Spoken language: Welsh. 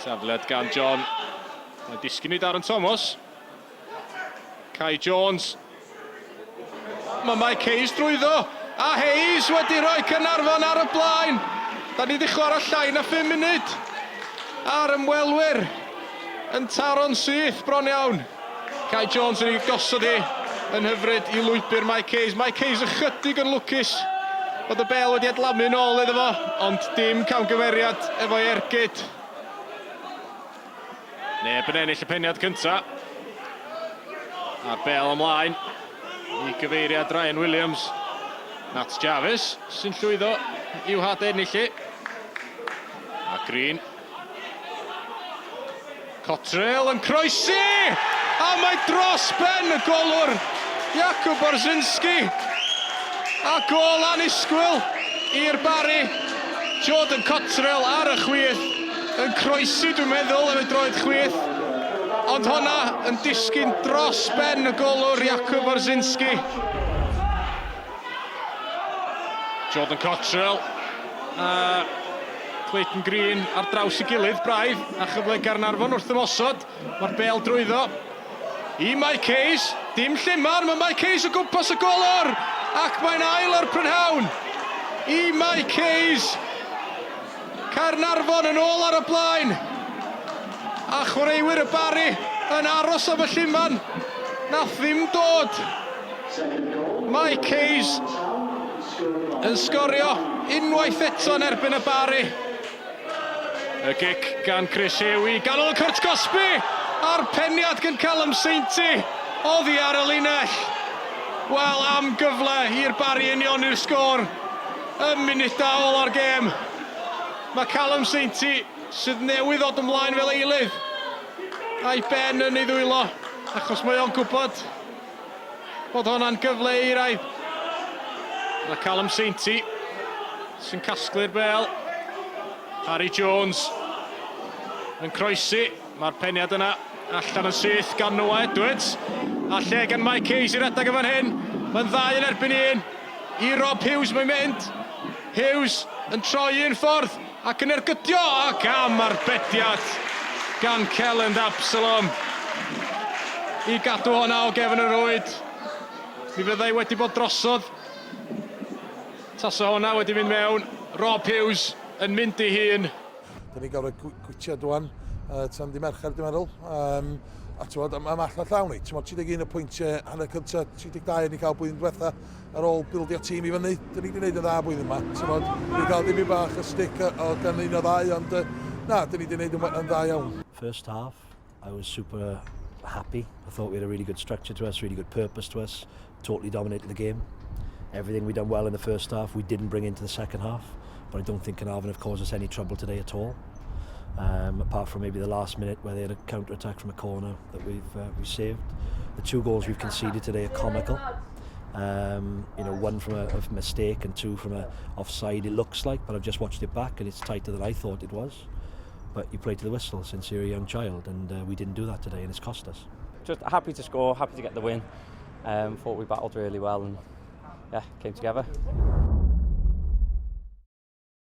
Tafliad gan John. Mae'n disgyn i Darren Thomas. Kai Jones. Mae Mike Hayes drwyddo. A Hayes wedi rhoi Caernarfon ar y blaen. Da ni wedi chwarae llai na 5 munud. A'r ymwelwyr yn taro'n syth bron iawn. Kai Jones yn ei gosod hi yn hyfryd i lwybr Mike Hayes. Mike Hayes ychydig yn lwcus bod y bel wedi adlamu yn ôl iddo fo, ond dim camgymeriad efo'i ergyd. Neb yn ennill y peniad cynta. A'r bel ymlaen i gyfeiriad Ryan Williams. Nat Jarvis sy'n llwyddo i'w hadennill hi. A Green. Cottrell yn croesi! A mae dros ben y golwr, Jakub Borzinski. A gôl annisgwyl i'r Barri. Jordan Cottrell ar y chwith, yn croesi dwi'n meddwl efo'i droed chwith. Ond honna yn disgyn dros ben y golwr Jakub Borzinski. Jordan Cottrell a Clayton Green ar draws ei gilydd braidd a chyfle Gaernarfon wrth ymosod. Mae'r bel drwyddo i Mike Hayes. Dim lluman, mae Mike Hayes o gwmpas y golwr ac mae'n ail o'r prynhawn i Mike Hayes. Caernarfon yn ôl ar y blaen a chwaraewyr y Barri yn aros am y lluman nath ddim dod. Mike Hayes yn sgorio unwaith eto yn erbyn y Barri. Y gic gan Chris Hugh i ganol y cwrt gosbi a'r peniad gan Callum Sainty oddi ar y linell. Wel, am gyfle i'r Barri unioni'r sgôr ym munudau ola'r gêm. Mae Callum Sainty sydd newydd ddod ymlaen fel eilydd a'i ben yn ei ddwylo achos mae o'n gwybod bod honna'n gyfle euraidd. Mae Callum Sainty sy'n casglu'r bel. Harry Jones yn croesi. Mae'r peniad yna allan yn syth gan Noah Edwards. A lle gan Mike Hayes i redeg yn fan hyn. Mae'n ddau yn erbyn un. I Rob Hughes mae'n mynd. Hughes yn troi un ffordd ac yn ergydio ac am arbediad gan Kelland Absalom i gadw honna o gefn y rwyd. Mi fyddai wedi bod drosodd tasa honna wedi mynd mewn. Rob Hughes yn mynd i hun. Da ni'n gorfod gwitiad wan tan di Mercher, dwi'n meddwl. A ti'n gwybod, am allan llawn ni. Ti'n 31 o pwyntiau hanner cyntaf, 32 ni cael blwyddyn diwetha ar ôl bildio tîm i fyny. Dyn ni wedi gwneud yn dda blwyddyn yma. Ti'n gwybod, ni'n cael dim bach y stick o gan un o ddau, ond na, dyn ni wedi gwneud yn dda iawn. First half, I was super happy. I thought we had a really good structure to us, really good purpose to us, totally dominated the game. Everything we done well in the first half, we didn't bring into the second half. But I don't think Caernarfon have caused us any trouble today at all. Apart from maybe the last minute where they had a counter-attack from a corner that we've we saved. The two goals we've conceded today are comical. One from a mistake and two from a offside, it looks like, but I've just watched it back and it's tighter than I thought it was. But you play to the whistle since you're a young child, and we didn't do that today, and it's cost us. Just happy to score, happy to get the win. Thought we battled really well and yeah, came together.